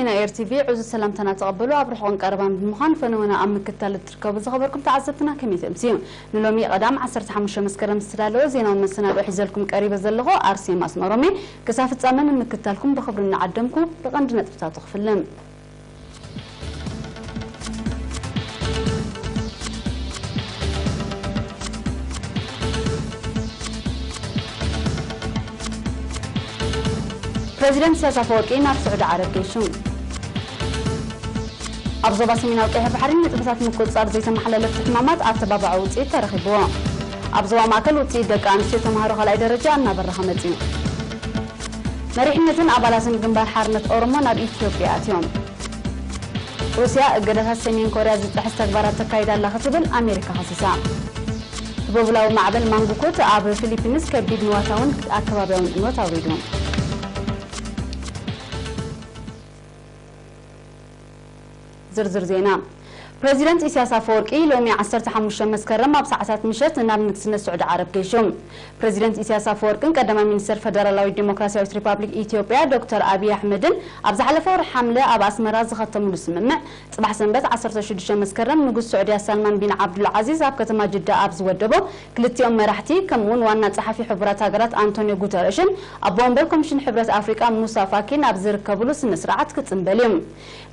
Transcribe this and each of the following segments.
ዜና ኤር ቲ ቪ ዕዙዝ ሰላምታና ተቐበሉ። ኣብ ርሑቕን ቀረባን ብምዃን ፈነወና ኣብ ምክትታል እትርከቡ ዝኸበርኩም ተዓዘብትና ከመይ ተምስዩ? ንሎሚ ቀዳም ዓሰርተ ሓሙሽተ መስከረም ዝተዳለወ ዜናውን መሰናድኦ ሒዘልኩም ቀሪበ ዘለኹ ኣርሴማ ኣስመሮም እየ። ክሳብ ፍጻመ ንምክትታልኩም ብኽብሪ እናዓደምኩ ብቐንዲ ነጥብታቱ ክፍልን። ፕረዚደንት ኢሳያስ ኣፈወርቂ ናብ ስዑዲ ዓረብ ገይሹ። ኣብ ዞባ ሰሜናዊ ቀይሕ ባሕሪ ንጥፈታት ምቁጽጻር ዘይተመሓላለፍቲ ሕማማት ኣተባባዒ ውጽኢት ተረኺብዎ። ኣብ ዞባ ማእከል ውጽኢት ደቂ ኣንስትዮ ተምሃሮ ካልኣይ ደረጃ እናበረኸ መጺኡ። መሪሕነትን ኣባላትን ግንባር ሓርነት ኦሮሞ ናብ ኢትዮጵያ ኣትዮም። ሩስያ እገዳታት ሰሜን ኮርያ ዝጥሕስ ተግባራት ተካይዳ ኣላ ክትብል ኣሜሪካ ከሲሳ። ህቦብላዊ ማዕበል ማንጉኩት ኣብ ፊሊፒንስ ከቢድ ንዋታውን ኣከባቢያውን እኖት ኣውሪዱ። ዝርዝር ዜና። ፕረዚደንት ኢሳያስ ኣፈወርቂ ሎሚ ዓሰርተ ሓሙሽተ መስከረም ኣብ ሰዓታት ምሸት ናብ ንግስነት ስዑዲ ዓረብ ገይሹ። ፕረዚደንት ኢሳያስ ኣፈወርቅን ቀዳማይ ሚኒስተር ፈደራላዊት ዲሞክራሲያዊት ሪፓብሊክ ኢትዮጵያ ዶክተር ኣብይ ኣሕመድን ኣብ ዝሓለፈ ወርሒ ሓምለ ኣብ ኣስመራ ዝኸተምሉ ስምምዕ፣ ጽባሕ ሰንበት ዓሰርተ ሽዱሽተ መስከረም ንጉስ ስዑድያ ሳልማን ቢን ዓብዱል ዓዚዝ ኣብ ከተማ ጅዳ ኣብ ዝወደቦ፣ ክልቲኦም መራሕቲ ከምኡውን ዋና ጸሓፊ ሕቡራት ሃገራት ኣንቶኒዮ ጉተረሽን ኣቦ ወንበር ኮሚሽን ሕብረት ኣፍሪቃ ሙሳ ፋኪን ኣብ ዝርከብሉ ስነ ስርዓት ክጽንበል እዩ።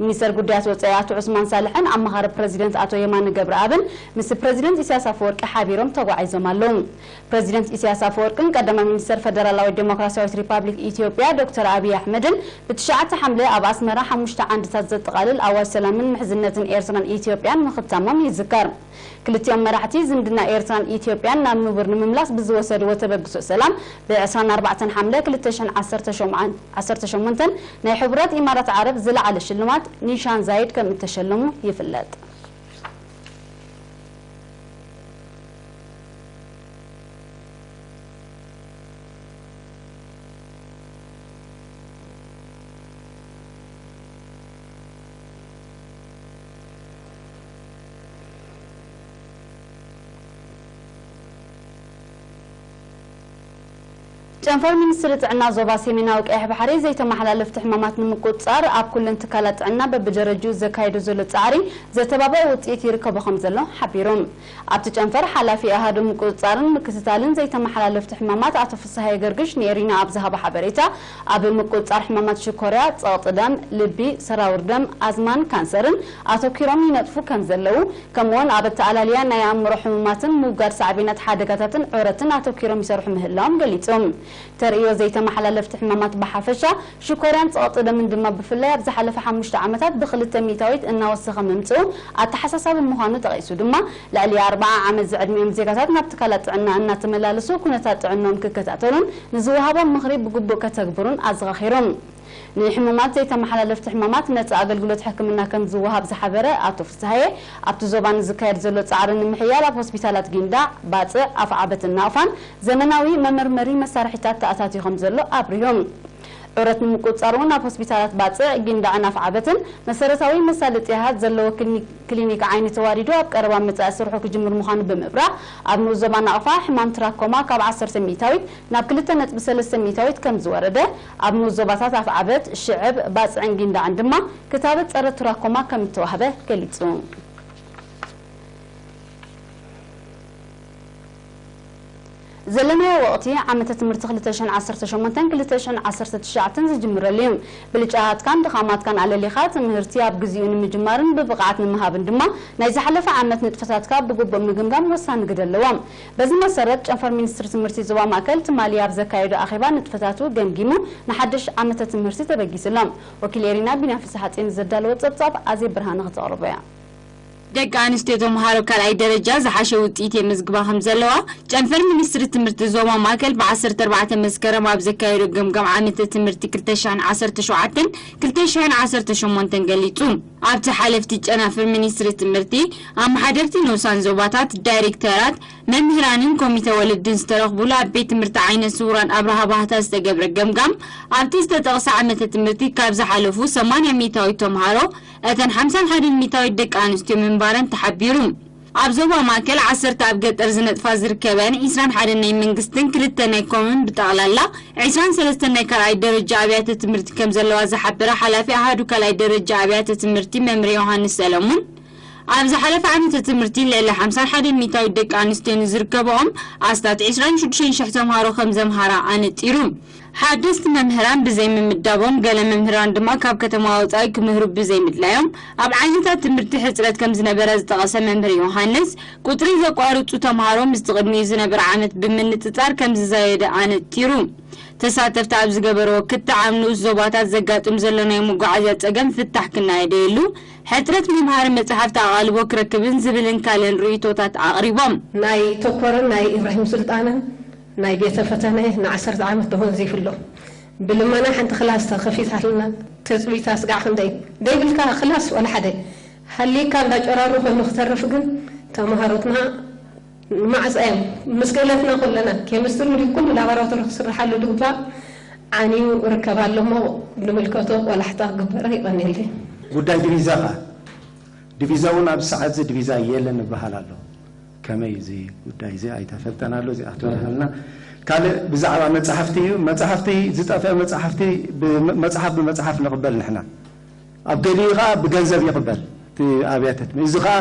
ሚኒስተር ጉዳያት ወጻኢ ኣቶ ዑስማን ሳልሕን ኣማኻሪ ፕረዚደንት ኣቶ የማነ ገብረኣብን ምስ ፕረዚደንት ኢሳያስ ኣፈወርቂ ሓቢሮም ተጓዒዞም ኣለዉ። ፕረዚደንት ኢሳያስ ኣፈወርቅን ቀዳማይ ሚኒስተር ፈደራላዊት ዴሞክራሲያዊት ሪፓብሊክ ኢትዮጵያ ዶክተር ኣብይ ኣሕመድን ብትሽዓተ ሓምለ ኣብ ኣስመራ ሓሙሽተ ዓንድታት ዘጠቓልል ኣዋጅ ሰላምን ምሕዝነትን ኤርትራን ኢትዮጵያን ምኽታሞም ይዝከር። ክልቲኦም መራሕቲ ዝምድና ኤርትራን ኢትዮጵያን ናብ ንቡር ንምምላስ ብዝወሰድዎ ተበግሶ ሰላም፣ ብ ዕስራን ኣርባዕተን ሓምለ ክልተ ሽሕን ዓሰርተ ሸሞንተን ናይ ሕቡራት ኢማራት ዓረብ ዝለዓለ ሽልማት ኒሻን ዛይድ ከም እተሸለሙ ይፍለጥ። ጨንፈር ሚኒስትሪ ጥዕና ዞባ ሰሜናዊ ቀይሕ ባሕሪ ዘይተመሓላለፍቲ ሕማማት ንምቁጽጻር ኣብ ኩለን ትካላት ጥዕና በብደረጅኡ ዘካየዶ ዘሎ ጻዕሪ ዘተባብዕ ውጽኢት ይርከቦ ከም ዘሎ ሓቢሩ። ኣብቲ ጨንፈር ሓላፊ ኣሃዱ ምቁጽጻርን ምክትታልን ዘይተመሓላለፍቲ ሕማማት ኣቶ ፍስሃየ ገርግሽ ንኤሪና ኣብ ዝሃቦ ሓበሬታ፣ ኣብ ምቁጽጻር ሕማማት ሽኮርያ፣ ጸቕጢ ደም፣ ልቢ፣ ሰራውር ደም፣ ኣዝማን ካንሰርን ኣተኲሮም ይነጥፉ ከም ዘለዉ፣ ከምኡውን ኣብ ኣተኣላልያ ናይ ኣእምሮ ሕሙማትን ምውጋድ ሳዕቤናት ሓደጋታትን ዑረትን ኣተኲሮም ይሰርሑ ምህላዎም ገሊጹ። ተርእዮ ዘይተመሓላለፍቲ ሕማማት ብሓፈሻ፣ ሽኮርያን ጸቕጢ ደምን ድማ ብፍላይ ኣብ ዝሓለፈ ሓሙሽተ ዓመታት ብክልተ ሚእታዊት እናወሰኸ ምምጽኡ ኣተሓሳሳቢ ምዃኑ ጠቒሱ ድማ፣ ልዕሊ ኣርብዓ ዓመት ዝዕድሚኦም ዜጋታት ናብ ትካላት ጥዕና እናተመላለሱ ኩነታት ጥዕንኦም ክከታተሉን ንዝወሃቦም ምኽሪ ብግቡእ ከተግብሩን ኣዘኻኺሩ። ንሕሙማት ዘይተመሓላለፍቲ ሕማማት ነጻ ኣገልግሎት ሕክምና ከም ዝወሃብ ዝሓበረ ኣቶ ፍስሃየ፣ ኣብቲ ዞባ ንዝካየድ ዘሎ ጻዕሪ ንምሕያል ኣብ ሆስፒታላት ጊንዳዕ፣ ባጽዕ፣ ኣፍዓበትን ናቕፋን ዘመናዊ መመርመሪ መሳርሒታት ተኣታትዩ ከም ዘሎ ኣብሪሁ። ዑረት ንምቁጽጻር እውን ኣብ ሆስፒታላት ባጽዕ፣ ጊንዳዕን ኣፍዓበትን መሰረታዊ መሳለጥያታት ዘለዎ ክሊኒ-፣ ክሊኒክ ዓይኒ ተዋዲዱ ኣብ ቀረባ መጻኢ ስርሑ ክጅምር ምዃኑ ብምብራህ፣ ኣብ ንኡስ ዞባ ናቕፋ ሕማም ትራኮማ ካብ ዓሰርተ ሚእታዊት ናብ ክልተ ነጥቢ ሰለስተ ሚእታዊት ከም ዝወረደ፣ ኣብ ንኡስ ዞባታት ኣፍዓበት፣ ሽዕብ፣ ባጽዕን ጊንዳዕን ድማ ክታበት ጸረ ትራኮማ ከም እተዋህበ ገሊጹ። ዘለናዮ ወቕቲ ዓመተ ትምህርቲ ክልተ ሽሕን ዓሰርተ ሸሞንተን ክልተ ሽሕን ዓሰርተ ትሽዓተን ዝጅምረሉ እዩ። ብልጫታትካን ድኻማትካን ኣለሊኻ ትምህርቲ ኣብ ግዚኡ ንምጅማርን ብብቕዓት ንምሃብን ድማ ናይ ዝሓለፈ ዓመት ንጥፈታትካ ብግቡእ ምግምጋም ወሳኒ ግደ ኣለዎ። በዚ መሰረት ጨንፈር ሚኒስትሪ ትምህርቲ ዞባ ማእከል ትማሊ ኣብ ዘካየዶ ኣኼባ ንጥፈታቱ ገምጊሙ ንሓድሽ ዓመተ ትምህርቲ ተበጊሱ ኣሎ። ወኪል ኤሪና ቢንያም ፍስሓጽዮን ዘዳለዎ ጸብጻብ ኣዜብ ብርሃነ ክተቕርቦ እያ። ደቂ ኣንስትዮ ተምሃሮ ካልኣይ ደረጃ ዝሓሸ ውፅኢት የመዝግባ ከም ዘለዋ ጨንፈር ሚኒስትሪ ትምህርቲ ዞባ ማእከል ብ ዓሰርተ ኣርባዕተ መስከረም ኣብ ዘካየዶ ገምጋም ዓመተ ትምህርቲ ክልተ ሽሕን ዓሰርተ ሸውዓተን ክልተ ሽሕን ዓሰርተ ሸሞንተን ገሊፁ። ኣብቲ ሓለፍቲ ጨናፍር ሚኒስትሪ ትምህርቲ፣ ኣመሓደርቲ ንኡሳን ዞባታት፣ ዳይሬክተራት፣ መምህራንን ኮሚተ ወለድን ዝተረኽቡሉ ኣብ ቤት ትምህርቲ ዓይነ ስውራን ኣብርሃ ባህታ ዝተገብረ ገምጋም፣ ኣብቲ ዝተጠቕሰ ዓመተ ትምህርቲ ካብ ዝሓለፉ ሰማንያ ሚእታዊት ተምሃሮ፣ እተን ሓምሳን ሓደን ሚእታዊት ደቂ ኣንስትዮ ምንባረን ተሓቢሩ። ኣብ ዞባ ማእከል ዓሰርተ ኣብ ገጠር ዝነጥፋ ዝርከበን ዒስራን ሓደን ናይ መንግስትን ክልተ ናይ ኮምን ብጠቕላላ ዒስራን ሰለስተን ናይ ካልኣይ ደረጃ ኣብያተ ትምህርቲ ከም ዘለዋ ዝሓበረ ሓላፊ ኣሃዱ ካልኣይ ደረጃ ኣብያተ ትምህርቲ መምህር ዮሃንስ ሰለሙን፣ ኣብ ዝሓለፈ ዓመተ ትምህርቲ ልዕሊ ሓምሳን ሓደን ሚእታዊት ደቂ ኣንስትዮ ንዝርከብኦም ኣስታት ዒስራን ሽዱሽተን ሽሕ ተምሃሮ ከም ዘምሃራ ኣነጺሩ። ሓደስቲ መምህራን ብዘይምምዳቦም፣ ገለ መምህራን ድማ ካብ ከተማ ወጻኢ ክምህሩ ብዘይምድላዮም ኣብ ዓይነታት ትምህርቲ ሕጽረት ከም ዝነበረ ዝጠቐሰ መምህር ዮሃንስ፣ ቁጽሪ ዘቋርጹ ተምሃሮ ምስቲ ቅድሚኡ ዝነበረ ዓመት ብምንጽጻር ከም ዝዛየደ ኣነጺሩ። ተሳተፍቲ ኣብ ዝገበርዎ ክትዕ፣ ኣብ ንኡስ ዞባታት ዘጋጥም ዘሎ ናይ መጓዓዝያ ጸገም ፍታሕ ክናየደየሉ፣ ሕጽረት መምሃሪ መጽሓፍቲ ኣቓልቦ ክረክብን ዝብልን ካልእን ርእይቶታት ኣቕሪቦም። ናይ ተኮርን ናይ ኢብራሂም ሱልጣንን ናይ ቤተ ፈተነ ንዓሰርተ ዓመት ተወንዚፉ ኣሎ። ብልመና ሓንቲ ክላስ ተኸፊታልና፣ ተጽዊታ ስጋዕ ክንደይ ደይብልካ ክላስ ዋላ ሓደ ሃልይካ እንዳጨራሩ ኮይኑ ክተርፍ ግን ተምሃሮትና ማዕፀ እዮም። ምስ ክእለትና ኩለና ኬሚስትሪ እንዲ ኩሉ ላቦራቶሪ ክስርሓሉ ዝግባእ ዓንዩ ርከብ ኣሎ እሞ ንምልከቶ ቆላሕታ ክግበረ ይቐንየለይ። ጉዳይ ዲቪዛ ኸዓ ዲቪዛ እውን ኣብዚ ሰዓት እዚ ዲቪዛ የለን ይበሃል ኣሎ። ከመይ እዚ ጉዳይ እዚ ኣይተፈልጠን ኣሎ፣ እዚኣ ክትበርሃልና። ካልእ ብዛዕባ መጻሕፍቲ እዩ። መጻሕፍቲ፣ ዝጠፍአ መጻሕፍቲ ብመ-፣ መጽሓፍ ብመጽሓፍ ንቕበል ንሕና። ኣብ ገሊኡ ኸዓ ብገንዘብ ይቕበል እቲ ኣብያተ ትምህርቲ። እዚ ኸዓ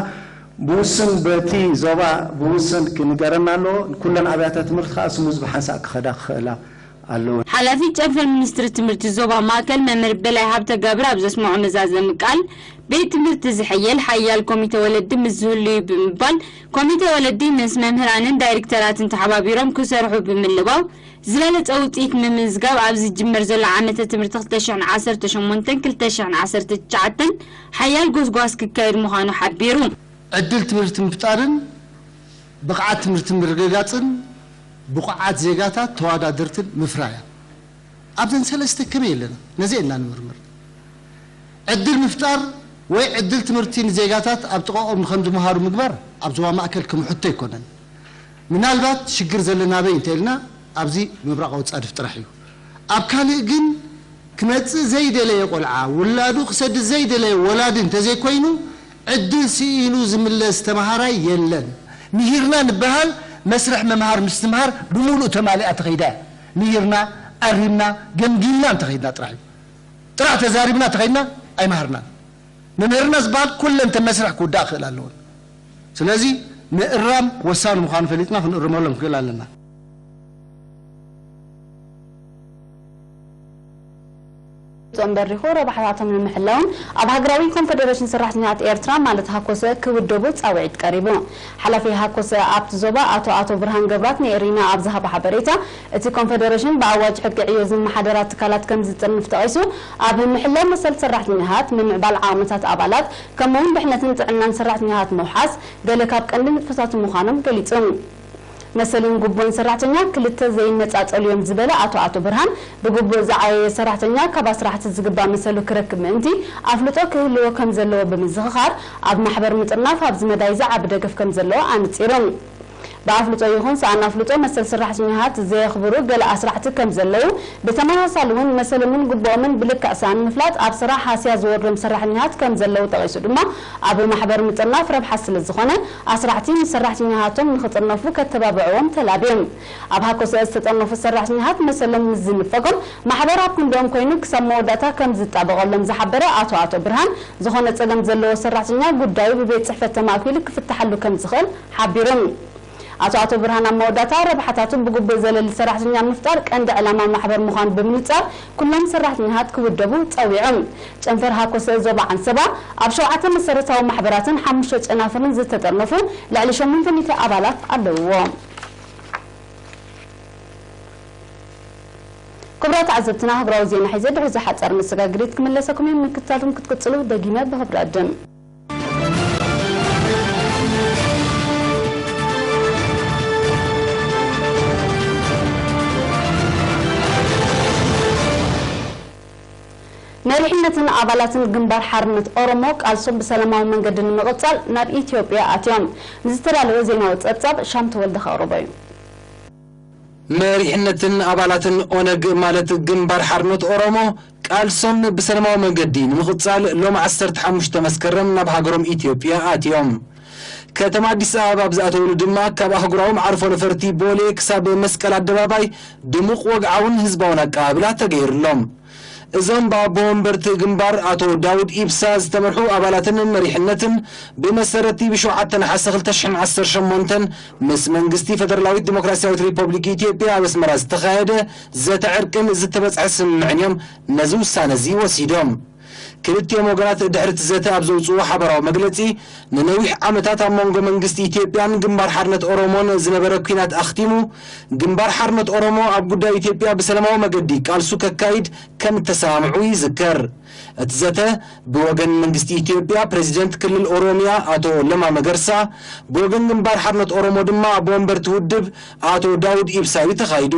ብውስን በቲ ዞባ ብውስን ክንገረና ኣለዎ። ኩለን ኣብያተ ትምህርቲ ኸዓ ስሙዝ ብሓንሳእ ክኸዳ ክኽእላ ኣለዎ። ሓላፊ ጨንፈር ሚኒስትሪ ትምህርቲ ዞባ ማእከል መምህር በላይ ሃብተጋብር ኣብ ዘስምዖ መዛዘሚ ቃል፣ ቤት ትምህርቲ ዝሕየል ሓያል ኮሚተ ወለዲ ምስ ዝህሉ እዩ ብምባል፣ ኮሚተ ወለዲ ምስ መምህራንን ዳይሬክተራትን ተሓባቢሮም ክሰርሑ ብምልባው፣ ዝበለጸ ውጽኢት ንምምዝጋብ ኣብ ዝጅመር ዘሎ ዓመተ ትምህርቲ ክልተ ሽሕን ዓሰርተ ሸሞንተን ክልተ ሽሕን ዓሰርተ ትሽዓተን ሓያል ጎስጓስ ክካየድ ምዃኑ ሓቢሩ። ዕድል ትምህርቲ ምፍጣርን ብቕዓት ትምህርቲ ምርግጋጽን ብቑዓት ዜጋታት ተወዳደርትን ምፍራያ። ኣብዘን ሰለስተ ከመይ ኣለና? ነዚ ኢና ንምርምር። ዕድል ምፍጣር ወይ ዕድል ትምህርቲ ንዜጋታት ኣብ ጥቓኦም ከም ዝመሃሩ ምግባር ኣብ ዞባ ማእከል ከም ሕቶ ኣይኮነን። ምናልባት ሽግር ዘለና ኣበይ እንተ ኢልና ኣብዚ ምብራቓዊ ጻድፍ ጥራሕ እዩ። ኣብ ካልእ ግን ክመጽእ ዘይደለየ ቆልዓ፣ ውላዱ ክሰድድ ዘይደለየ ወላዲ እንተዘይኮይኑ፣ ዕድል ስኢኑ ዝምለስ ተመሃራይ የለን። ምሂርና ንበሃል መስርሕ ምምሃር ምስትምሃር ብምሉእ ተማሊኣ ተኸይዳ እያ። ምሂርና፣ ኣሪምና፣ ገምጊምና እንተኸይድና ጥራሕ እዩ። ጥራሕ ተዛሪብና ተኸይድና ኣይመሃርናን። መምህርና ዝበሃል ኩለን እተን መስርሕ ክውዳእ ክኽእል ኣለወን። ስለዚ ምእራም ወሳኒ ምዃኑ ፈሊጥና ክንእርመሎም ክንክእል ኣለና። ጾም በሪኹ ረብሓታቶም ንምሕላውን ኣብ ሃገራዊ ኮንፈደሬሽን ሰራሕተኛታት ኤርትራ ማለት ሃኮሰ ክውደቡ ጻውዒት ቀሪቡ። ሓላፊ ሃኮሰ ኣብቲ ዞባ ኣቶ ኣቶ ብርሃን ገብራት ንኤሪና ኣብ ዝሃቦ ሓበሬታ፣ እቲ ኮንፈደሬሽን ብኣዋጅ ሕጊ ዕዮ ዝመሓደራ ትካላት ከም ዝጥርንፍ ጠቒሱ፣ ኣብ ምሕላው መሰል ሰራሕተኛታት፣ ምምዕባል ዓቕምታት ኣባላት፣ ከምኡውን ድሕነትን ጥዕናን ሰራሕተኛታት ምውሓስ ገለ ካብ ቀንዲ ንጥፈታቱ ምዃኖም ገሊጹ። መሰልን ግቡእን ሰራሕተኛ ክልተ ዘይነጻጸሉ እዮም ዝበለ ኣቶ ኣቶ ብርሃን፣ ብግቡእ ዝዓየየ ሰራሕተኛ ካብ ኣስራሕቲ ዝግባእ መሰሉ ክረክብ ምእንቲ ኣፍልጦ ክህልዎ ከም ዘለዎ ብምዝኽኻር፣ ኣብ ማሕበር ምጥርናፍ ኣብዚ መዳይ ዝዓቢ ደገፍ ከም ዘለዎ ኣነጺሩ። ብኣፍልጦ ይኹን ሰኣን ኣፍልጦ መሰል ሰራሕተኛታት ዘየኽብሩ ገለ ኣስራሕቲ ከም ዘለዉ፣ ብተመሳሳሊ እውን መሰሎምን ግቡኦምን ብልክዕ ሰኣን ምፍላጥ ኣብ ስራሕ ሃስያ ዝወርዶም ሰራሕተኛታት ከም ዘለዉ ጠቒሱ ድማ፣ ኣብ ማሕበር ምጥርናፍ ረብሓ ስለ ዝኾነ፣ ኣስራሕቲ ንሰራሕተኛታቶም ንኽጥርነፉ ከተባብዕዎም ተላብዮም። ኣብ ሃኮሰ ዝተጠርነፉ ሰራሕተኛታት መሰሎም ምስ ዝንፈጎም፣ ማሕበር ኣብ ክንድኦም ኮይኑ ክሳብ መወዳእታ ከም ዝጣበቐሎም ዝሓበረ ኣቶ ኣቶ ብርሃን፣ ዝኾነ ጸገም ዘለዎ ሰራሕተኛ ጉዳዩ ብቤት ጽሕፈት ተማእኪሉ ክፍትሓሉ ከም ዝኽእል ሓቢሩ። ኣቶ ኣቶ ብርሃን ኣብ መወዳእታ፣ ረብሓታቱ ብግቡእ ዘለሊ ሰራሕተኛ ምፍጣር ቀንዲ ዕላማ ማሕበር ምዃኑ ብምንጻር፣ ኩሎም ሰራሕተኛታት ክውደቡ ጸዊዖም። ጨንፈር ሃኮሰ ዞባ ዓንሰባ ኣብ ሸውዓተ መሰረታዊ ማሕበራትን ሓሙሽተ ጨናፍርን ዝተጠርነፉ ልዕሊ ሸሞንተ ሚእቲ ኣባላት ኣለውዎ። ክቡራት ተዓዘብትና፣ ሃገራዊ ዜና ሒዘ ድሕሪ ዝሓጸር መሰጋገሪት ክምለሰኩም እየ። ምክትታልኩም ክትቅጽሉ ደጊመ ብኽብሪ እዕድም። መሪሕነትን ኣባላትን ግንባር ሓርነት ኦሮሞ ቃልሶም ብሰላማዊ መንገዲ ንምቕጻል ናብ ኢትዮጵያ ኣትዮም። ንዝተዳለወ ዜናዊ ጸብጻብ ሻም ተወልደ ከቕርቦ እዩ። መሪሕነትን ኣባላትን ኦነግ ማለት ግንባር ሓርነት ኦሮሞ ቃልሶም ብሰላማዊ መንገዲ ንምቕጻል ሎም ዓሰርተ ሓሙሽተ መስከረም ናብ ሃገሮም ኢትዮጵያ ኣትዮም። ከተማ ኣዲስ ኣበባ ኣብ ዝኣተውሉ ድማ ካብ ኣህጉራዊ መዓርፎ ነፈርቲ ቦሌ ክሳብ መስቀል ኣደባባይ ድሙቕ ወግዓውን ህዝባውን ኣቀባብላ ተገይሩሎም። እዞም ብኣቦ ወንበርቲ ግንባር ኣቶ ዳውድ ኢብሳ ዝተመርሑ ኣባላትን መሪሕነትን ብመሰረቲ ብሸውዓተ ነሓሰ ክልተ ሽሕን ዓሰርተ ሸሞንተን ምስ መንግስቲ ፈደራላዊት ዲሞክራሲያዊት ሪፐብሊክ ኢትዮጵያ ኣብ ኣስመራ ዝተኻየደ ዘተ ዕርቅን ዝተበጽሐ ስምምዕን እዮም ነዚ ውሳነ እዚ ወሲዶም። ክልቲኦም ወገናት ድሕሪ እቲ ዘተ ኣብ ዘውፅዎ ሓበራዊ መግለፂ፣ ንነዊሕ ዓመታት ኣብ መንጎ መንግስቲ ኢትዮጵያን ግንባር ሓርነት ኦሮሞን ዝነበረ ኲናት ኣኽቲሙ፣ ግንባር ሓርነት ኦሮሞ ኣብ ጉዳይ ኢትዮጵያ ብሰላማዊ መገዲ ቃልሱ ከካይድ ከም እተሰማምዑ ይዝከር። እቲ ዘተ ብወገን መንግስቲ ኢትዮጵያ ፕሬዚደንት ክልል ኦሮሚያ ኣቶ ለማ መገርሳ፣ ብወገን ግንባር ሓርነት ኦሮሞ ድማ ኣቦ ወንበርቲ ውድብ ኣቶ ዳውድ ኢብሳ እዩ ተኻይዱ።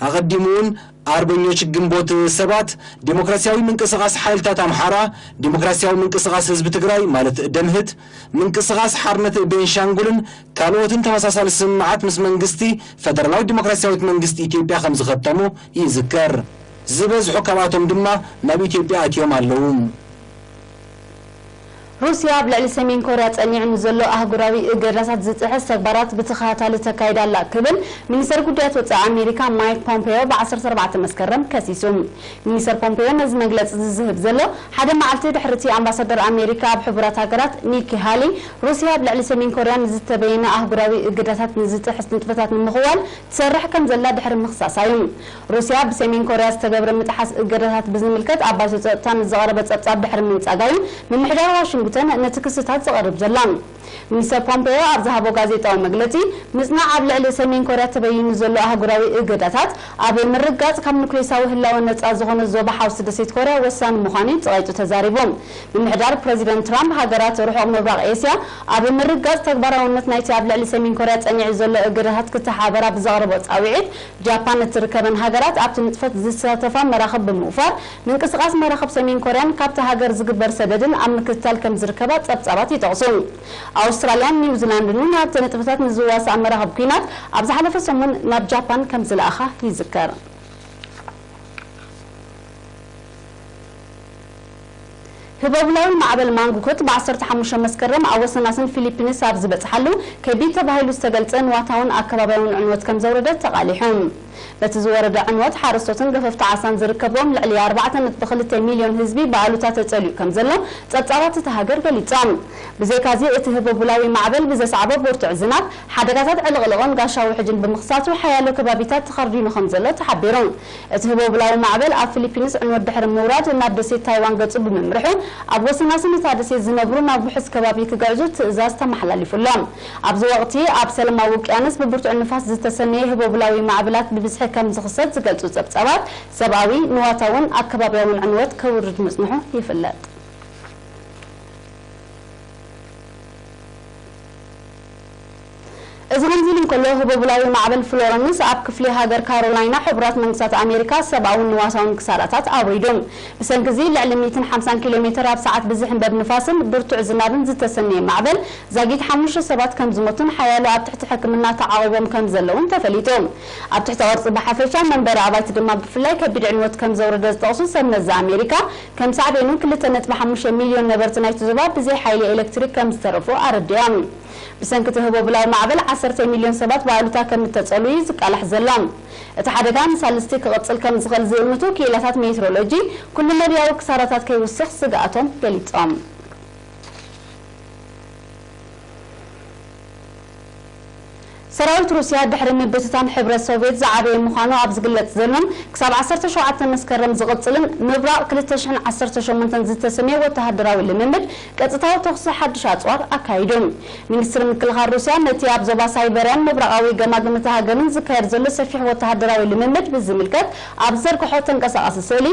ኣቐዲሙ እውን ኣርበኞች ግንቦት ሰባት፣ ዴሞክራሲያዊ ምንቅስቓስ ሓይልታት ኣምሓራ፣ ዴሞክራሲያዊ ምንቅስቓስ ህዝቢ ትግራይ ማለት ደምህት፣ ምንቅስቓስ ሓርነት ቤንሻንጉልን ካልኦትን ተመሳሳሊ ስምምዓት ምስ መንግስቲ ፈደራላዊት ዴሞክራሲያዊት መንግስቲ ኢትዮጵያ ከም ዝኸተሙ ይዝከር። ዝበዝሑ ካብኣቶም ድማ ናብ ኢትዮጵያ ኣትዮም ኣለዉ። ሩስያ ኣብ ልዕሊ ሰሜን ኮርያ ጸኒዑ ንዘሎ ኣህጉራዊ እገዳታት ዝጥሕስ ተግባራት ብተኸታታሊ ተካይድ ኣላ ክብል ሚኒስተር ጉዳያት ወጻኢ ኣሜሪካ ማይክ ፖምፔዮ ብ ዓሰርተ ኣርባዕተ መስከረም ከሲሱ። ሚኒስተር ፖምፔዮ ነዚ መግለጺ እዚ ዝህብ ዘሎ ሓደ መዓልቲ ድሕሪ እቲ ኣምባሳደር ኣሜሪካ ኣብ ሕቡራት ሃገራት ኒኪ ሃሊ፣ ሩስያ ኣብ ልዕሊ ሰሜን ኮርያ ንዝተበየነ ኣህጉራዊ እገዳታት ንዝጥሕስ ንጥፈታት ንምኽዋል ትሰርሕ ከም ዘላ ድሕሪ ምኽሳሳ እዩ። ሩስያ ብሰሜን ኮርያ ዝተገብረ ምጥሓስ እገዳታት ብዝምልከት ኣብ ባይቶ ጸጥታ ንዝቐረበ ጸብጻብ ድሕሪ ምንጻጋ እዩ ምምሕዳር ዋሽንግተን ነቲ ክስታት ዘቕርብ ዘላ። ሚኒስተር ፖምፔዮ ኣብ ዝሃቦ ጋዜጣዊ መግለጺ፣ ምጽናዕ ኣብ ልዕሊ ሰሜን ኮርያ ተበይኑ ዘሎ ኣህጉራዊ እገዳታት ኣብ ምርጋጽ ካብ ኑክሌሳዊ ህላወ ነጻ ዝኾነ ዞባ ሓውሲ ደሴት ኮርያ ወሳኒ ምዃኑ እዩ ጸቒጡ ተዛሪቡ። ምምሕዳር ፕረዚደንት ትራምፕ ሃገራት ርሑቕ ምብራቕ ኤስያ ኣብ ምርጋጽ ተግባራውነት ናይቲ ኣብ ልዕሊ ሰሜን ኮርያ ጸኒዑ ዘሎ እገዳታት ክተሓባበራ ብዘቕረቦ ጻውዒት፣ ጃፓን እትርከበን ሃገራት ኣብቲ ንጥፈት ዝሳተፋ መራኽብ ብምውፋር፣ ምንቅስቓስ መራኽብ ሰሜን ኮርያን ካብታ ሃገር ዝግበር ሰደድን ኣብ ምክትታል ከም ዝርከባ ጸብጻባት ይጠቕሱ። ኣውስትራልያን ኒውዚላንድን እውን ኣብቲ ንጥፈታት ንዝዋሳእ መራኽብ ኲናት ኣብ ዝሓለፈ ሰሙን ናብ ጃፓን ከም ዝለኣኻ ይዝከር። ህቦብላዊ ማዕበል ማንጉኩት ብ ዓሰርተ ሓሙሽተ መስከረም ኣብ ወሰናስን ፊሊፒንስ ኣብ ዝበጽሓሉ፣ ከቢድ ተባሂሉ ዝተገልጸ ንዋታውን ኣከባብያውን ዕንወት ከም ዘውረደ ተቓሊሑ። በቲ ዝወረደ ዕንወት፣ ሓረስቶትን ገፈፍቲ ዓሳን ዝርከብዎም ልዕሊ ኣርባዕተ ነጥቢ ክልተ ሚልዮን ህዝቢ ብኣሉታ ተጸልዩ ከም ዘሎ ጸብጻባት እታ ሃገር ገሊጾም። ብዘይካዚ፣ እቲ ህቦብላዊ ማዕበል ብዘስዓቦ ብርቱዕ ዝናብ፣ ሓደጋታት ዕልቕልቕን ጋሻ ውሕጅን ብምኽሳቱ፣ ሓያሎ ከባቢታት ተኸርዲኑ ከም ዘሎ ተሓቢሩ። እቲ ህቦብላዊ ማዕበል ኣብ ፊሊፒንስ ዕንወት ድሕሪ ምውራድ ናብ ደሴት ታይዋን ገጹ ብምምርሑ፣ ኣብ ወሰናስን እታ ደሴት ዝነብሩ ናብ ውሑስ ከባቢ ክግዕዙ ትእዛዝ ተመሓላሊፉሎም። ኣብዚ ወቕቲ ኣብ ሰላማዊ ውቅያኖስ ብብርቱዕ ንፋስ ዝተሰነየ ህቦብላዊ ማዕበላት ብብዝሒ ከም ዝኽሰት ዝገልጹ ጸብጻባት፣ ሰብኣዊ፣ ንዋታውን ኣከባብያውን ዕንወት ከውርድ ምጽንሑ ይፍለጥ። እዚ ከምዚ ኢሉ እንከሎ፣ ህቦብላዊ ማዕበል ፍሎረንስ ኣብ ክፍሊ ሃገር ካሮላይና ሕቡራት መንግስታት ኣሜሪካ ሰብኣውን ንዋታውን ክሳራታት ኣውሪዱ። ብሰንኪ እዚ፣ ልዕሊ ሚእትን ሓምሳን ኪሎ ሜተር ኣብ ሰዓት ብዝሕንበብ ንፋስን ብርቱዕ ዝናብን ዝተሰነየ ማዕበል፣ ዛጊት ሓሙሽተ ሰባት ከም ዝሞቱን ሓያሎ ኣብ ትሕቲ ሕክምና ተዓቑቦም ከም ዘለውን ተፈሊጡ። ኣብ ትሕቲ ቅርጺ ብሓፈሻ፣ መንበሪ ኣባይቲ ድማ ብፍላይ ከቢድ ዕንወት ከም ዘውረደ ዝጠቕሱ ሰብ መዚ ኣሜሪካ፣ ከም ሳዕቤኑ ክልተ ነጥቢ ሓሙሽተ ሚልዮን ነበርቲ ናይቲ ዞባ ብዘይ ሓይሊ ኤሌክትሪክ ከም ዝተረፉ ኣረዲኦም። ብሰንኪ እቲ ህቦብላዊ ማዕበል ዓሰርተ ሚልዮን ሰባት ብኣሉታ ከም እተጸልዩ እዩ ዝቃላሕ ዘሎ። እቲ ሓደጋ ንሳልስቲ ክቕጽል ከም ዝኽእል ዝእምቱ ክኢላታት ሜትሮሎጂ፣ ኩሉ መዳያዊ ክሳራታት ከይውስኽ ስግኣቶም ገሊጾም። ሰራዊት ሩስያ ድሕሪ ምብትታን ሕብረት ሶቭየት ዝዓበየ ምዃኑ ኣብ ዝግለጽ ዘሎን ክሳብ ዓሰርተ ሸውዓተ መስከረም ዝቕጽልን ምብራቕ ክልተ ሽሕን ዓሰርተ ሸሞንተን ዝተሰምየ ወተሃደራዊ ልምምድ ቀጥታዊ ተኹሲ ሓድሽ ኣጽዋር ኣካይዱ። ሚኒስትሪ ምክልኻል ሩስያ ነቲ ኣብ ዞባ ሳይበርያን ምብራቓዊ ገማግም እታ ሃገርን ዝካየድ ዘሎ ሰፊሕ ወተሃደራዊ ልምምድ ብዝምልከት ኣብ ዝዘርግሖ ተንቀሳቓሲ ስእሊ፣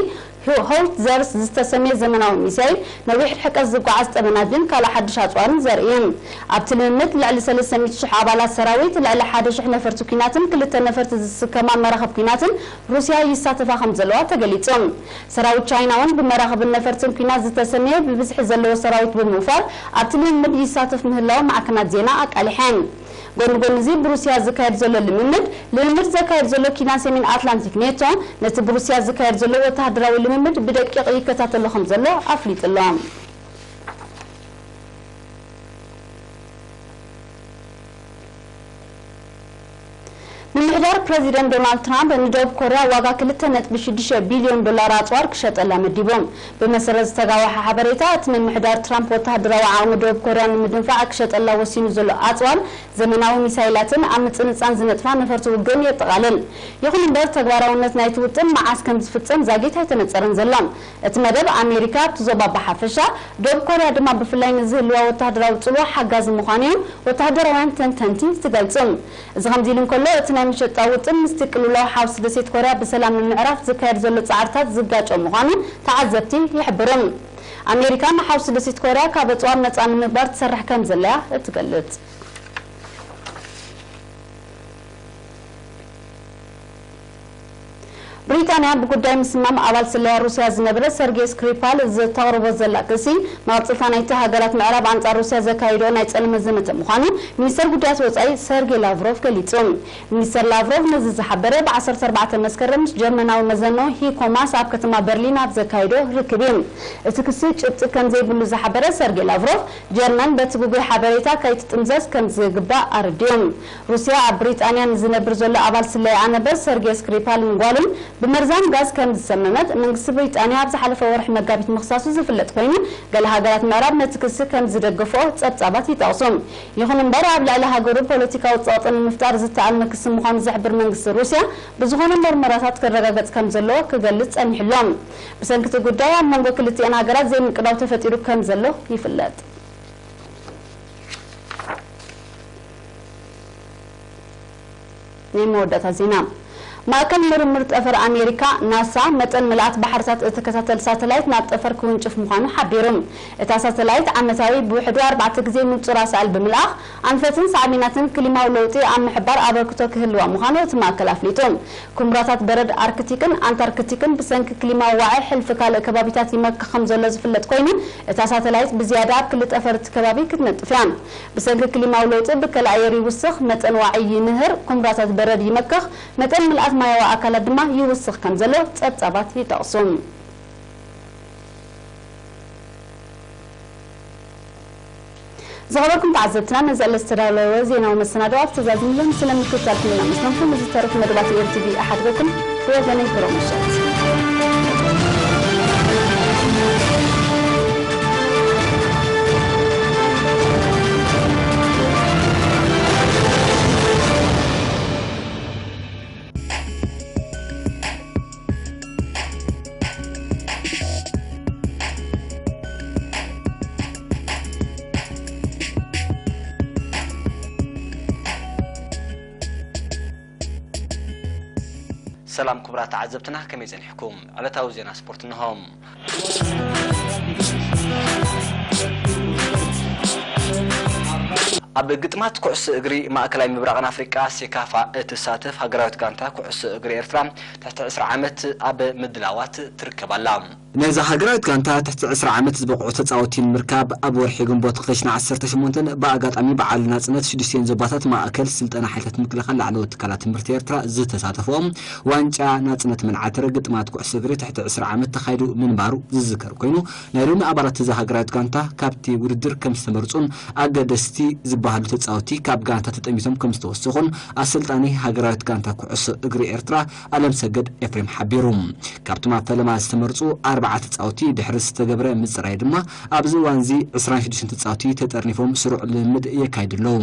ሆዊትዘርስ ዝተሰምየ ዘመናዊ ሚሳይል፣ ነዊሕ ርሕቀት ዝጓዓዝ ጠበናጅን ካልእ ሓድሽ ኣጽዋርን ዘርኢ እዩ። ኣብቲ ልምምድ ልዕሊ ሰለስተ ሚእቲ ሽሕ ኣባላት ሰራዊት፣ ልዕሊ ሓደ ሽሕ ነፈርቲ ኲናትን ክልተ ነፈርቲ ዝስከማ መራኽብ ኲናትን ሩስያ ይሳተፋ ከም ዘለዋ ተገሊጹ። ሰራዊት ቻይና እውን ብመራኽብን ነፈርትን ኲናት ዝተሰምየ ብብዝሒ ዘለዎ ሰራዊት ብምውፋር ኣብቲ ልምምድ ይሳተፍ ምህላው ማዕከናት ዜና ኣቃሊሐን። ጎኒ ጎኒ እዚ ብሩስያ ዝካየድ ዘሎ ልምምድ፣ ልምምድ ዘካየድ ዘሎ ኪዳን ሰሜን ኣትላንቲክ ኔቶ፣ ነቲ ብሩስያ ዝካየድ ዘሎ ወተሃደራዊ ልምምድ ብደቂቕ ይከታተሎ ከም ዘሎ ኣፍሊጡ ኣሎ። ፕረዚደንት ዶናልድ ትራምፕ ንደቡብ ኮርያ ዋጋ ክልተ ነጥቢ ሽዱሽተ ቢልዮን ዶላር ኣጽዋር ክሸጠላ መዲቡ። ብመሰረት ዝተጋወሐ ሓበሬታ፣ እቲ ምምሕዳር ትራምፕ ወተሃደራዊ ዓቕሚ ደቡብ ኮርያ ንምድንፋዕ ክሸጠላ ወሲኑ ዘሎ ኣጽዋር፣ ዘመናዊ ሚሳይላትን ኣብ ምጽንጻን ዝነጥፋ ነፈርቲ ውግእን የጠቓልል። ይኹን እምበር፣ ተግባራውነት ናይቲ ውጥን መዓስ ከም ዝፍጸም ዛጊት ኣይተነጸረን ዘሎ። እቲ መደብ፣ ኣሜሪካ ኣብቲ ዞባ ብሓፈሻ፣ ደቡብ ኮርያ ድማ ብፍላይ ንዝህልዋ ወተሃደራዊ ጽልዋ ሓጋዚ ምዃኑ እዮም ወተሃደራውያን ተንተንቲ ዝገልጹ። እዚ ከምዚ ኢሉ እንከሎ፣ እቲ ናይ መሸጣ ውጥን ምስቲ ቅልውላው ሓውሲ ደሴት ኮርያ ብሰላም ንምዕራፍ ዝካየድ ዘሎ ጻዕርታት ዝጋጮ ምዃኑ ተዓዘብቲ ይሕብሩ። ኣሜሪካ ንሓውሲ ደሴት ኮርያ ካብ ኣጽዋር ነጻ ንምግባር ትሰርሕ ከም ዘለያ እትገልጽ። ብሪጣንያ ብጉዳይ ምስማም ኣባል ስለያ ሩስያ ዝነበረ ሰርጌ ስክሪፓል ዘተቕርቦ ዘላ ክሲ፣ መቐጸልታ ናይቲ ሃገራት ምዕራብ ኣንጻር ሩስያ ዘካይዶ ናይ ጸለመ ዘመተ ምዃኑ ሚኒስተር ጉዳያት ወጻኢ ሰርጌ ላቭሮቭ ገሊጹ። ሚኒስተር ላቭሮቭ ነዚ ዝሓበረ ብ ዓሰርተ ኣርባዕተ መስከረም ምስ ጀርመናዊ መዘኖ ሂኮ ማስ ኣብ ከተማ በርሊን ኣብ ዘካይዶ ርክብ እዩ። እቲ ክሲ ጭብጢ ከም ዘይብሉ ዝሓበረ ሰርጌ ላቭሮቭ፣ ጀርመን በቲ ግጉይ ሓበሬታ ከይትጥምዘዝ ከም ዝግባእ ኣረዲኡ። ሩስያ ኣብ ብሪጣንያ ንዝነብር ዘሎ ኣባል ስለያ ኣነበር ሰርጌ ስክሪፓልን ጓሉን ብመርዛም ጋዝ ከም ዝሰመመት መንግስቲ ብሪጣንያ ኣብ ዝሓለፈ ወርሒ መጋቢት ምኽሳሱ ዝፍለጥ ኮይኑ፣ ገለ ሃገራት ምዕራብ ነቲ ክሲ ከም ዝደገፍኦ ጸብጻባት ይጠቕሱ። ይኹን እምበር፣ ኣብ ልዕሊ ሃገሩ ፖለቲካዊ ጸቕጢ ንምፍጣር ዝተኣልመ ክሲ ምዃኑ ዝሕብር መንግስቲ ሩስያ፣ ብዝኾነ መርመራታት ክረጋገጽ ከም ዘለዎ ክገልጽ ጸኒሑ ኣሎ። ብሰንኪ እቲ ጉዳይ ኣብ መንጎ ክልቲኣን ሃገራት ዘይምቅዳው ተፈጢሩ ከም ዘሎ ይፍለጥ። ናይ መወዳእታ ዜና። ማእከል ምርምር ጠፈር ኣሜሪካ፣ ናሳ፣ መጠን ምልኣት ባሕርታት እትከታተል ሳተላይት ናብ ጠፈር ክውንጭፍ ምዃኑ ሓቢሩ። እታ ሳተላይት ዓመታዊ ብውሕዱ ኣርባዕተ ግዜ ንጹር ኣሳእል ብምልኣኽ፣ ኣንፈትን ሳዕቤናትን ክሊማዊ ለውጢ ኣብ ምሕባር ኣበርክቶ ክህልዋ ምዃኑ እቲ ማእከል ኣፍሊጡ። ኩምራታት በረድ ኣርክቲክን ኣንታርክቲክን ብሰንኪ ክሊማዊ ዋዒ ሕልፊ ካልእ ከባቢታት ይመክኽ ከም ዘሎ ዝፍለጥ ኮይኑ፣ እታ ሳተላይት ብዝያዳ ኣብ ክሊ ጠፈር እቲ ከባቢ ክትነጥፍ እያ። ብሰንኪ ክሊማዊ ለውጢ ብከላ ኣየር ይውስኽ፣ መጠን ዋዒ ይንህር፣ ኩምራታት በረድ ይመክኽ፣ መጠን ምልኣት ማያዊ ኣካላት ድማ ይውስኽ ከም ዘሎ ጸብጻባት ይጠቕሱ። ዝኸበርኩም ተዓዘብትና፣ ነዚ ዕለት ዝተዳለወ ዜናዊ መሰናድኦ ኣብ ትእዛዝ ሚልዮን ስለምክትታልኩም እናመስገንኩም፣ ንዝተረፉ መደባት ኤር ቲ ቪ እሓድገኩም። ብወገነይ ብሩኽ ምሸት። ሰላም ክቡራት ተዓዘብትና፣ ከመይ ጸኒሕኩም? ዕለታዊ ዜና ስፖርት እንሆ። ኣብ ግጥማት ኩዕሶ እግሪ ማእከላይ ምብራቕን ኣፍሪቃ፣ ሴካፋ፣ እትሳተፍ ሃገራዊት ጋንታ ኩዕሶ እግሪ ኤርትራ ትሕቲ ዕስራ ዓመት ኣብ ምድላዋት ትርከብ ኣላ። ነዛ ሃገራዊት ጋንታ ትሕቲ ዕስራ ዓመት ዝበቕዑ ተጻወትቲ ንምርካብ፣ ኣብ ወርሒ ግንቦት ክልተ ሽሕን ዓሰርተ ሸሞንተን ብኣጋጣሚ በዓል ናጽነት ሽዱሽቲኤን ዞባታት ማእከል ስልጠና ሓይልታት ምክልኻል ላዕለዎት ትካላት ትምህርቲ ኤርትራ ዝተሳተፍኦ ዋንጫ ናጽነት መንዓትር ግጥማት ኩዕሶ እግሪ ትሕቲ ዕስራ ዓመት ተኻይዱ ምንባሩ ዝዝከር ኮይኑ፣ ናይ ሎሚ ኣባላት እዛ ሃገራዊት ጋንታ ካብቲ ውድድር ከም ዝተመርጹን ኣገደስቲ ዝበሃሉ ተጻወትቲ ካብ ጋንታ ተጠሚቶም ከም ዝተወሰኹን ኣሰልጣኒ ሃገራዊት ጋንታ ኩዕሶ እግሪ ኤርትራ ኣለምሰገድ ኤፍሬም ሓቢሩ። ካብቶም ኣብ ፈለማ ዝተመርጹ ኣርባዓ ተጻወትቲ ድሕሪ ዝተገብረ ምጽራይ ድማ ኣብዚ እዋንዚ ዕስራን ሽዱሽተን ተጻወትቲ ተጠርኒፎም ስሩዕ ልምምድ የካይዱ ኣለዉ።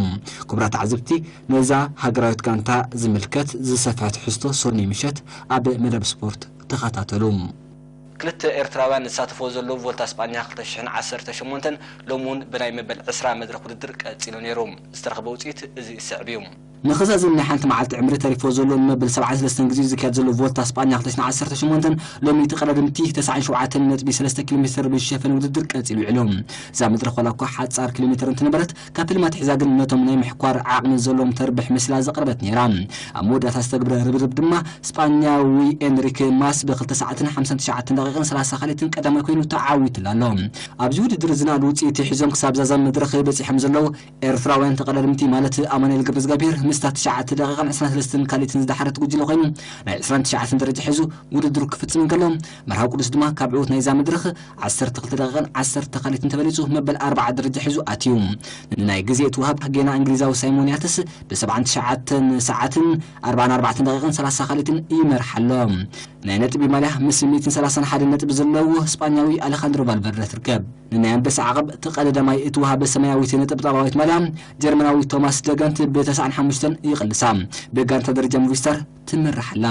ክቡራት ተዓዘብቲ፣ ነዛ ሃገራዊት ጋንታ ዝምልከት ዝሰፍሐ ትሕዝቶ ሶኒ ምሸት ኣብ መደብ ስፖርት ተኸታተሉ። ክልተ ኤርትራውያን ዝሳተፍዎ ዘለዉ ቮልታ ስጳኛ ክልተ ሽሕን ዓሰርተ ሸሞንተን ሎሚ እውን ብናይ መበል ዕስራ መድረኽ ውድድር ቀጺሉ ነይሩ። ዝተረኽበ ውጽኢት እዚ ዝስዕብ እዩ። ንኽዛዝም ናይ ሓንቲ መዓልቲ ዕምሪ ተሪፎ ዘሎ ንመበል ሰብዓን ሰለስተን ግዜ ዝካየድ ዘሎ ቮልታ ስጳኛ ክልተ ሽሕን ዓሰርተ ሸሞንተን ሎሚ ተቐዳደምቲ ተስዓን ሸውዓተን ነጥቢ ሰለስተ ኪሎ ሜትር ብዝሸፈን ውድድር ቀጺሉ ውዒሉ። እዛ መድረኽ ዋላ እኳ ሓጻር ኪሎ ሜትር እንትነበረት፣ ካብ ፍልማት ሒዛ ግን ነቶም ናይ ምሕኳር ዓቕሚ ዘለዎም ተርብሕ መሲላ ዝቐረበት ነይራ። ኣብ መወዳእታ ዝተገብረ ርብርብ ድማ ስጳኛዊ ኤንሪክ ማስ ብክልተ ሰዓትን ሓምሳን ትሽዓተን ደቂቕን ሰላሳ ካልኣይትን ቀዳማይ ኮይኑ ተዓዊቱላ ኣሎ። ኣብዚ ውድድር ዝነኣድ ውጽኢት ሒዞም ክሳብ ዛዛ መድረኽ በጺሖም ዘለዉ ኤርትራውያን ተቐዳደምቲ ማለት ኣማኑኤል ገብረዝጋብሄር ክሳብ ትሽዓተ ደቂቕን ዕስራን ሰለስተን ካልኢትን ዝደሓረት ጉጅለ ኮይኑ፣ ናይ ዕስራን ትሽዓተን ደረጃ ሒዙ ውድድሩ ክፍጽም እንከሎ፣ መርሃዊ ቅዱስ ድማ ካብ ዕዉት ናይዛ መድረኽ ዓሰርተ ክልተ ደቂቕን ዓሰርተ ካልኢትን ተበሊጹ መበል ኣርብዓ ደረጃ ሒዙ ኣትዩ። ንናይ ግዜ እቲ ወሃብ ጌና እንግሊዛዊ ሳይሞን ያትስ ብ ሰብዓን ትሽዓተን ሰዓትን ኣርባን ኣርባዕተን ደቂቕን ሰላሳ ካልኢትን ይመርሕ ኣሎ። ናይ ነጥቢ ማልያ ምስ ሚእትን ሰላሳን ሓደ ነጥቢ ዘለዎ ስጳኛዊ ኣሌኻንድሮ ቫልቨርደ ትርከብ። ንናይ ኣንበሳ ዓቐብ እቲ ቀዳማይ እትወሃበ ሰማያዊት ነጠብጣባዊት ማልያ ጀርመናዊ ቶማስ ደገንት ብ ተስዓን ሓሙሽተን ይቕልሳ። ብጋንታ ደረጃ ሙቪስታር ትምራሕ ኣላ።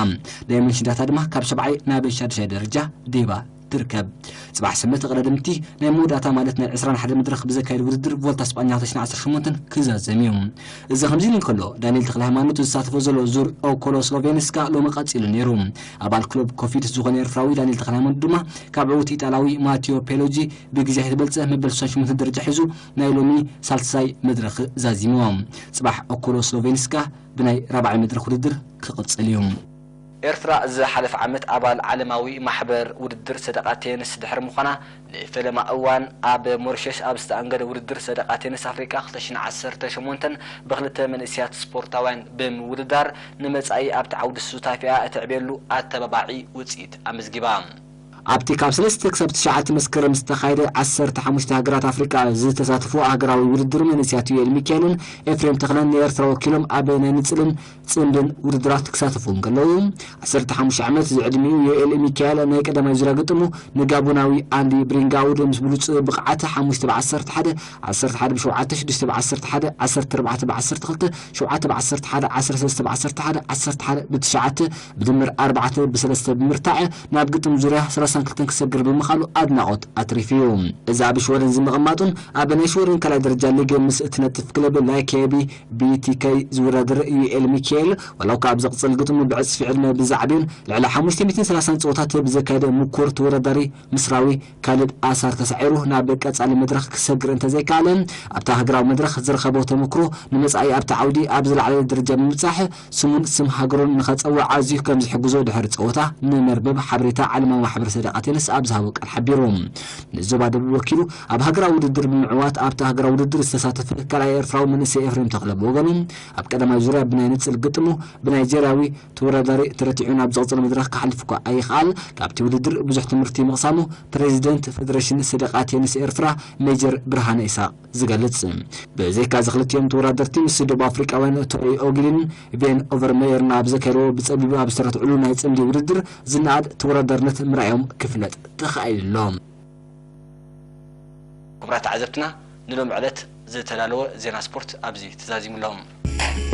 ዳይመንሽን ዳታ ድማ ካብ ሻብዓይ ናብ ሻድሻይ ደረጃ ዲባ ትርከብ። ጽባሕ ሰንበት ተቐዳደምቲ ናይ መወዳእታ ማለት ናይ ዕስራን ሓደ መድረኽ ብዘካየድ ውድድር ቮልታ ስጳኛ ክልተ ሽሕን ዓሰርተ ሸሞንተን ክዛዘም እዩ። እዚ ከምዚ ኢሉ እንከሎ፣ ዳንኤል ተክለ ሃይማኖት ዝሳተፎ ዘሎ ዙር ኦኮሎ ስሎቬንስካ ሎሚ ቀጺሉ ነይሩ። ኣባል ክለብ ኮፊት ዝኾነ ኤርትራዊ ዳንኤል ተክለ ሃይማኖት ድማ ካብ ዕዉት ኢጣልያዊ ማቲዮ ፔሎጂ ብግዜ ከይተበልጸ መበል ስሳን ሸሞንተን ደረጃ ሒዙ ናይ ሎሚ ሳልሳይ መድረኽ ዛዚምዎ። ጽባሕ ኦኮሎ ስሎቬንስካ ብናይ ራብዓይ መድረኽ ውድድር ክቕጽል እዩ። ኤርትራ ዝሓለፈ ዓመት ኣባል ዓለማዊ ማሕበር ውድድር ሰደቓ ቴንስ ድሕሪ ምዃና፣ ንፈለማ እዋን ኣብ ሞሪሸስ ኣብ ዝተኣንገደ ውድድር ሰደቓ ቴንስ ኣፍሪቃ ክልተ ሽሕን ዓሰርተ ሸሞንተን ብክልተ መንእሰያት ስፖርታውያን ብምውድዳር፣ ንመጻኢ ኣብቲ ዓውዲ ሱታፌኣ እትዕብየሉ ኣተባባዒ ውጽኢት ኣመዝጊባ። ኣብቲ ካብ ሰለስተ ክሳብ ትሽዓተ መስከረም ዝተኻየደ ዓሰርተ ሓሙሽተ ሃገራት ኣፍሪቃ ዝተሳተፎ ሃገራዊ ውድድር፣ መንእሰያት ዩኤል ሚካኤልን ኤፍሬም ተኽለን ንኤርትራ ወኪሎም ኣብ ናይ ንጽልን ጽምድን ውድድራት ክሳተፉ እንከለዉ፣ ዓሰርተ ሓሙሽተ ዓመት ዝዕድሚኡ ዮኤል ሚካኤል ናይ ቀዳማይ ዙርያ ግጥሙ ንጋቦናዊ ኣንዲ ብሪንጋውድ ምስ ብሉጽ ብቕዓት ሓሙሽተ ብ ዓሰርተ ሓደ፣ ዓሰርተ ሓደ ብ ሸውዓተ፣ ሽዱሽተ ብ ዓሰርተ ሓደ፣ ዓሰርተ ኣርባዕተ ብ ዓሰርተ ክልተ፣ ሸውዓተ ብ ዓሰርተ ሓደ፣ ዓሰርተ ሰለስተ ብ ዓሰርተ ሓደ፣ ዓሰርተ ሓደ ብ ትሽዓተ፣ ብድምር ኣርባዕተ ብ ሰለስተ ብምርታዕ ናብ ግጥም ዙርያ ሰላሳን ክልተን ክሰግር ብምኻሉ ኣድናቖት ኣትሪፉ እዩ። እዚ ኣብ ሽወደን ዝምቕማጡን ኣብ ናይ ሽወደን ካልኣይ ደረጃ ሊግ ምስ እትነጥፍ ክለብ ላይኬቢ ቢቲከይ ዝወዳደር ዩኤል ሚካኤል፣ ዋላ እኳ ኣብ ዝቕጽል ግጥሙ ብዕጽፊ ዕድመ ብዛዕብን ልዕሊ ሓሙሽተ ሚእትን ሰላሳን ጸወታት ብዘካየደ ምኩር ተወዳዳሪ ምስራዊ ካልድ ኣሳር ተሳዒሩ ናብ ቀጻሊ መድረኽ ክሰግር እንተዘይከኣለ፣ ኣብታ ሃገራዊ መድረኽ ዝረኸቦ ተመክሮ ንመጻኢ ኣብቲ ዓውዲ ኣብ ዝለዓለ ደረጃ ብምብጻሕ ስሙን ስም ሃገሩን ንኸጸውዕ ኣዝዩ ከም ዝሕግዞ ድሕሪ ጸወታ ንመርበብ ሓበሬታ ዓለማዊ ማሕበር ሰደቓ ቴንስ ኣብ ዝሃቦ ቃል ሓቢሩ። ንዞባ ደቡብ ወኪሉ ኣብ ሃገራዊ ውድድር ብምዕዋት ኣብቲ ሃገራዊ ውድድር ዝተሳተፈ ካልኣይ ኤርትራዊ መንእሰይ ኤፍሬም ተኽለ ብወገኑ፣ ኣብ ቀዳማይ ዙርያ ብናይ ንጽል ግጥሙ ብናይጀርያዊ ተወዳዳሪ ተረቲዑ ናብ ዝቕጽል መድረኽ ክሓልፍ እኳ ኣይኽኣል፣ ካብቲ ውድድር ብዙሕ ትምህርቲ ምቕሳሙ ፕሬዚደንት ፌደሬሽን ሰደቓ ቴንስ ኤርትራ ሜጀር ብርሃነ ኢሳቕ ዝገልጽ። ብዘይካ እዚ ክልቲኦም ተወዳደርቲ ምስ ደቡብ ኣፍሪቃውያን ቶሪ ኦጊልን ቬን ኦቨርሜየርን ኣብ ዘካየድዎ ብጸቢብ ኣብ ዝተረትዕሉ ናይ ጽምዲ ውድድር ዝነኣድ ተወዳዳርነት ምርኣዮም ክፍለጥ ተኻኢሉ ኣሎ። ክቡራት ተዓዘብትና፣ ንሎም ዕለት ዝተዳለወ ዜና ስፖርት ኣብዚ ተዛዚሙ ኣሎ።